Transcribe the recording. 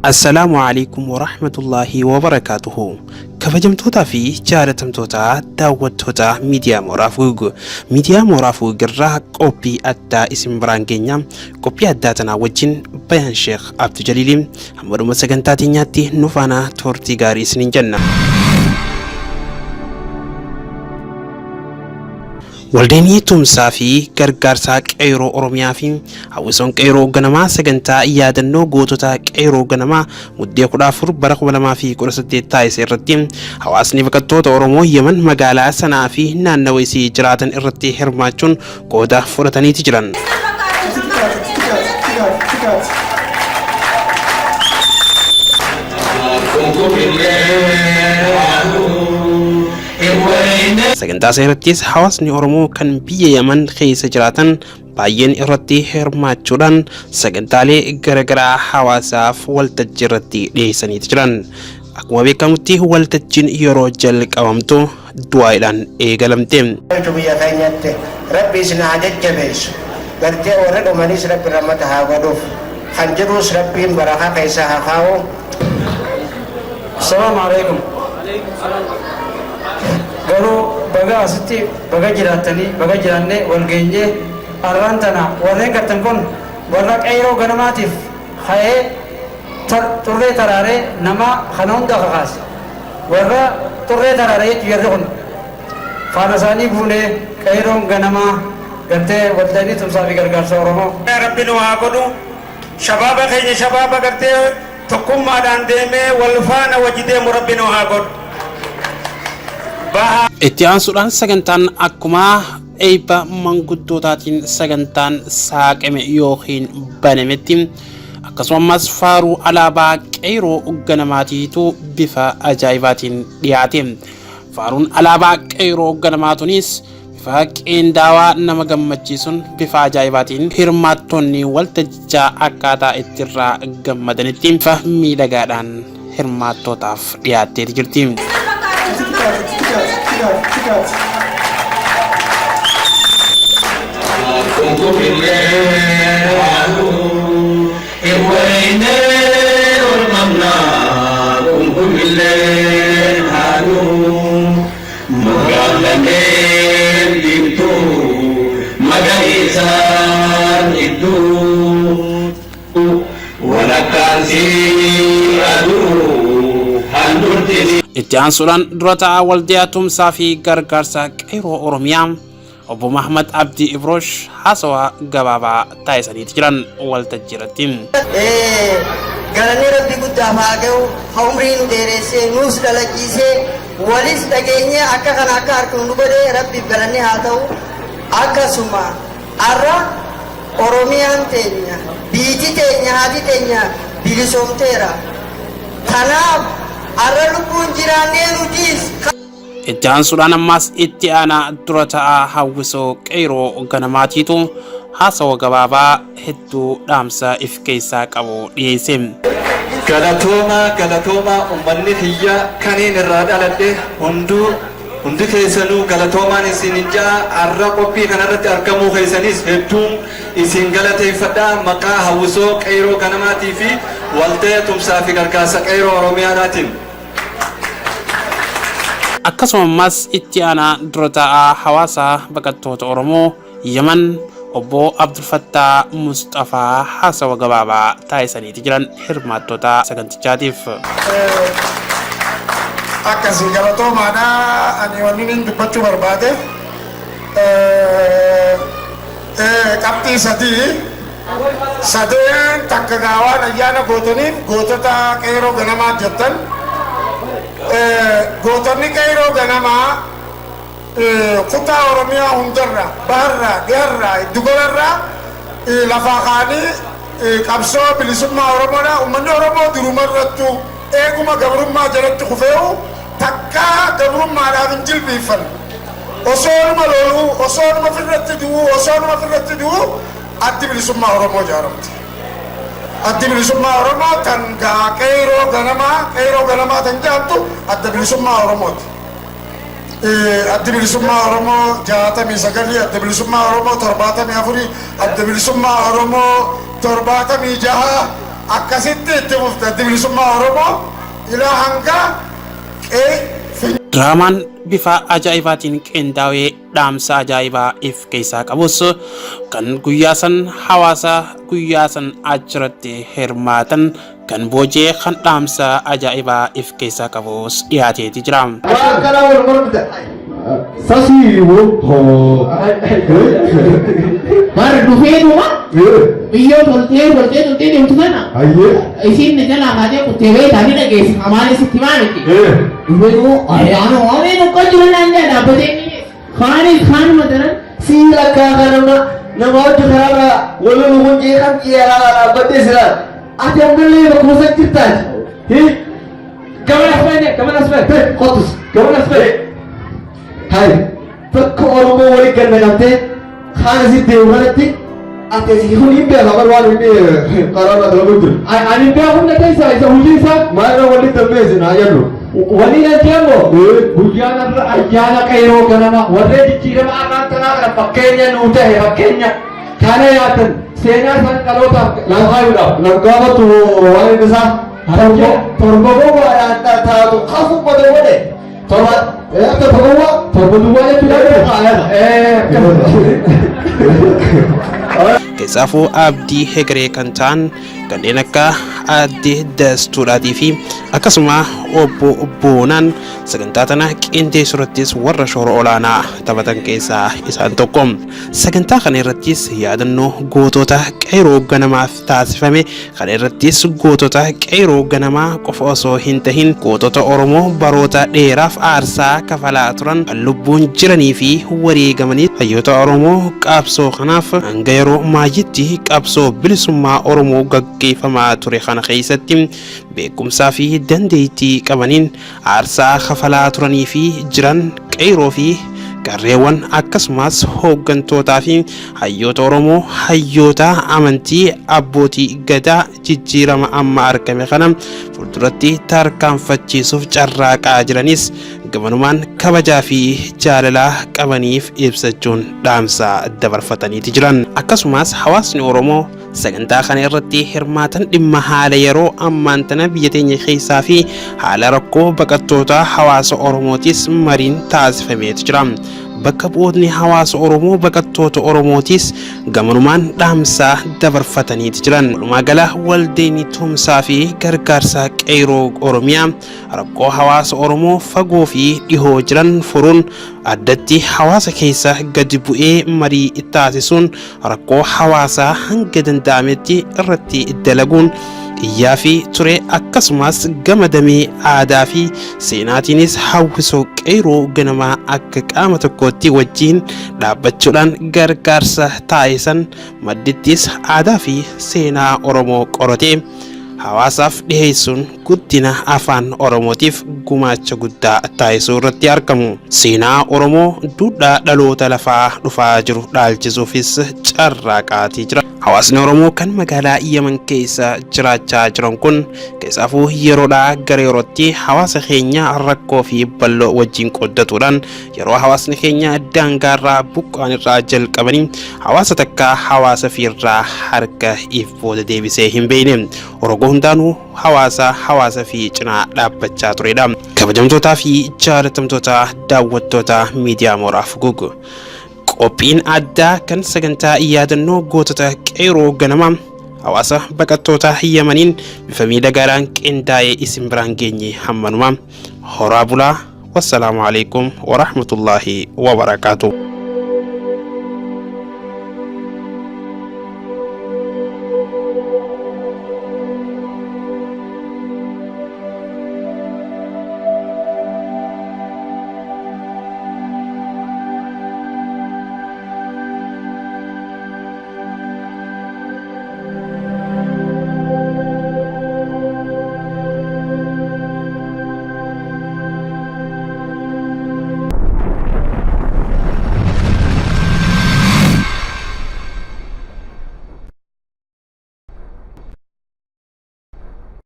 Assalaamu Aleeykum Warahmatullaahi Wabarakaatuhu Kabajamtootaa fi jaalatamtoota daawwattoota miidiyaa Mooraa Fuug Miidiyaa Mooraa Fuug irraa qophii addaa isin biraan geenya. Qophii addaa tanaa wajjin Bayaan Sheekh Abdu Jaliili hamma dhuma sagantaa teenyaatti nu faana turtii gaarii isiniin jenna. Waldeenii Tumsaa fi Gargaarsaa Qeeyroo Oromiyaa fi Hawwisoon Qeeyroo Ganamaa sagantaa yaadannoo gootota Qeeyroo Ganamaa Muddee 14 bara 2018 taasise irratti hawaasni baqattoota Oromoo Yemen magaalaa Sana'aa fi naannawa isii jiraatan irratti hirmaachuun qooda fudhataniiti jiran. Sagantaa isaa irrattis hawaasni Oromoo kan biyya Yaman keessa jiraatan baay'een irratti hirmaachuudhaan sagantaalee garagaraa hawaasaaf waltajjii irratti dhiyeessaniiti jiran. Akkuma beekamutti waltajjiin yeroo jalqabamtu du'aa'iidhaan eegalamte. Galchu biyya keenyatti Rabbi isin haa jajjabeessu. Gartee warri dhumanis Rabbi rahmata haa godhuuf. Kan jiruus Rabbiin barakaa keessa haa kaa'u. Assalaamu Aleeykum. Garuu baga asitti baga jiraattanii baga jiraannee wal geenyee arraan tana warreen gartan kun warra qeeyroo ganamaatiif ka'ee xurree taraaree nama kana hunda kakaase. Warra xurree taraare jechuun jarri kun faana isaanii buunee qeeyroon ganamaa gartee waldayni tumsaa fi gargaarsa Oromoo. Rabbi nu haa godhu. Shabaaba keenya shabaaba gartee tokkummaadhaan deemee wal faana wajji deemu Rabbi nu haa godhu. Baha. Itti aansuudhaan sagantaan akkuma eebba manguddootaatiin sagantaan saaqame yookiin banametti akkasuma ammas faaruu alaabaa qeyroo ganamaatiitu bifa ajaa'ibaatiin dhiyaate. Faaruun alaabaa qeyroo ganamaa tunis Bifa qindaawaa nama gammachiisuun bifa ajaa'ibaatiin hirmaattonni waltajjichaa akkaataa itti irraa gammadanitti bifa miidhagaadhaan hirmaattootaaf dhiyaatteeti jirti. Magaalaan diimtuu magariisaan idduu walakkaan sii aduu handhuurti sii. Itti aansuudhaan dura taa'aa waldiyaa tumsaa fi gargaarsa qeeroo Oromiyaa obbo Mahmad Abdii Ibroosh haasawaa gabaabaa taasisaniiti jiran waltajjii irratti. Galanni Rabbi guddaaf haa gahu ka umrii nu dheereessee nuus dhalachiisee Walis dhageenyee akka kana akka arknu nu godhe Rabbiif galanni haa ta'u. Akkasuma arra Oromiyaan teenya, biyti teenya, haati teenya bilisoomteera. Tanaaf arra lubbuun jiraannee nutiis ka. Itti aansuudhaan ammaas itti aanaa dura ta'aa hawwisoo qeeyroo ganamaatiitu haasawa gabaabaa hedduu dhaamsa if keessaa qabu dhiyeeyse. Galatoomaa galatoomaa ummanni kiyya kaniin irraa dhaladhe hunduu hundi keessanuu galatoomaan isiinin ja'a arra qophii kanarratti argamuu keessanis hedduun isin galateeffadha maqaa hawwisoo qeeyroo ganamaatii fi waldaya tumsaa fi gargaarsa qeeyroo oromiyaadhaatiin. Akkasuma ammas itti aanaa dura taa'aa hawaasa baqattoota Oromoo Yaman Obbo Abdulfattaa Musxafaa haasawa gabaabaa taasisaniiti jiran hirmaattota sagantichaatiif. Akkasi galatoomaadha ani wanni nin dubbachuu barbaade qabxii sadii sadeen takka gaa waan ayyaana gootaniif gootota qeeroo ganamaa jettan gootonni qeeroo ganamaa Kutaa Oromiyaa hundarraa, baharraa, dhiharraa, giddugalarraa lafaa ka'anii qabsoo bilisummaa Oromoodhaa ummanni Oromoo durumarrattuu eeguma gabrummaa jalatti kufeehu takkaa gabrummaadhaaf hin jilbiiffanne. Osoonuma loluu, osoonuma firratti du'uu, osoonuma firratti du'uu Addi Bilisummaa Oromoo ijaaramte. Addi Bilisummaa Oromoo tan gaa qeeyroo ganamaa, qeeyroo ganamaa tan jedhamtu Adda Bilisummaa Oromooti. Addi Bilisummaa Oromoo 69, Adda Bilisummaa Oromoo 74, Adda Bilisummaa Oromoo 76, Akkasitti itti fufte addi bilisummaa Oromoo ilaa hanga qe'ee Diraamaan bifa ajaa'ibaatiin qindaa'ee dhaamsa ajaa'ibaa if keessaa qabus kan guyyaa san hawaasa guyyaa san achirratti hirmaatan kan booji'ee kan dhaamsa ajaa'ibaa if keessaa qabus dhiyaateeti jira. Waan kana wal mormita. Sasii wo hoo. Bar dhufeetuma biyyoo toltee toltee toltee deemtu kana Hayyee. isiin na jalaa kaatee kuttee beektaa ni dhageessa hamaan isitti maa miti. Dhufeetuma ayyaana waan tokko jiru naan jedha dhaabbatee kaanis kaanuma daran. Sii lakkaa kan nama nama hojii karaarraa wal lolu kun jeeqam jeeqaa dhaabbattee silaan. Ati ammallee bakkuma san jirtaati. Hi. Gamana as bahe, gamana as bahe. Qotus. Gamana as bahe. Hai. Bakka Oromoo waliin ganna qabtee kaan asitti deemu kanatti ati asii kun hin beeka bar waan inni karaarraa dalagu jiru. Ani beeku hunda keessa isa hojii isaa. Maal walitti dammeessi naa jennu. Waliin an deemu guyyaan har'a ayyaana qeeroo ganama warreen jijjiirama har'aan tanaa kana fakkeenya nuu ta'e fakkeenya kana yaatan seenaa isaan dhalootaaf lafaayuudhaaf. Nam gaafatu waan inni isaa torba gowwaadhaan taatu kafu godhe godhe torba torba gowwaa Torba duwwaa jechuudha. Keessaafuu abdii hegeree kan ta'an kanneen akka aadde Dastuudhaatii fi akkasuma obbo Boonaan sagantaa tana qindeessuu irrattis warra shoora olaanaa taphatan keessaa isaan tokko. Sagantaa kana irrattis yaadannoo gootota qeeroo ganamaaf taasifame kana irrattis gootota qeeroo ganamaa qofa osoo hin tahin gootota Oromoo baroota dheeraaf aarsaa kafalaa turan kan lubbuun jiranii fi wareegamanii hayyoota Oromoo qabsoo kanaaf hanga yeroo maayyitti qabsoo bilisummaa Oromoo gaggeeffamaa ture kana keessatti beekumsaa fi dandeettii qabaniin aarsaa kafalaa turanii fi jiran qeeroo fi qarreewwan akkasumas hooggantootaa fi hayyoota Oromoo hayyoota amantii abbootii gadaa jijjiirama amma argame kana fuulduratti tarkaanfachiisuuf carraaqaa jiranis gamanumaan kabajaa fi jaalalaa qabaniif ibsachuun dhaamsa dabarfataniiti jiran. Akkasumas hawaasni Oromoo sagantaa kana irratti hirmaatan dhimma haala yeroo ammaan tana biyya teenya keessaa fi haala rakkoo baqattoota hawaasa Oromootis mariin taasifameetu jira. Bakka bu'ootni hawaasa Oromoo baqattoota Oromootis gamanumaan dhaamsa dabarfataniiti jiran. Walumaa gala waldeenni tumsaa fi gargaarsa qeeroo Oromiyaa rakkoo hawaasa Oromoo fagoo fi dhihoo jiran furuun addatti hawaasa keessa gadi bu'ee marii taasisuun rakkoo hawaasaa hanga danda'ametti irratti dalaguun iyyaa fi ture akkasumas gama damee aadaa fi seenaatiinis hawwisoo qeeroo ganamaa akka qaama tokkootti wajjiin dhaabbachuudhaan gargaarsa taasisan maddittis aadaa fi seenaa Oromoo qoratee hawaasaaf dhiheessuun guddina afaan Oromootiif gumaacha guddaa taasisuu irratti argamu. Seenaa Oromoo duudhaa dhaloota lafaa dhufaa jiru dhaalchisuufis carraaqaatii jira. Hawaasni Oromoo kan magaalaa Yaman keessa jiraachaa jiran kun keessaafuu yeroodhaa gara yerootti hawaasa keenya rakkoo fi bal'oo wajjin qooddatuudhaan yeroo hawaasni keenya daangaarraa buqqaan irraa jalqabanii hawaasa takka hawaasa fiirraa harka if booda deebisee hin beekne. Oromoo hundaanuu hawaasa hawaasa fi cinaa dhaabbachaa turedha. Kabajamtootaa fi jaalatamtoota daawwattoota miidiyaa Mooraaf Gugu. Qophiin addaa kan sagantaa yaadannoo gootota qeeroo ganamaa hawaasa baqattoota Yamaniin bifa miidhagaadhaan qindaa'ee isin biraan geenye hammanuma. Horaa bulaa. Wassalaamu alaikum warahmatullaahi wabarakaatuh.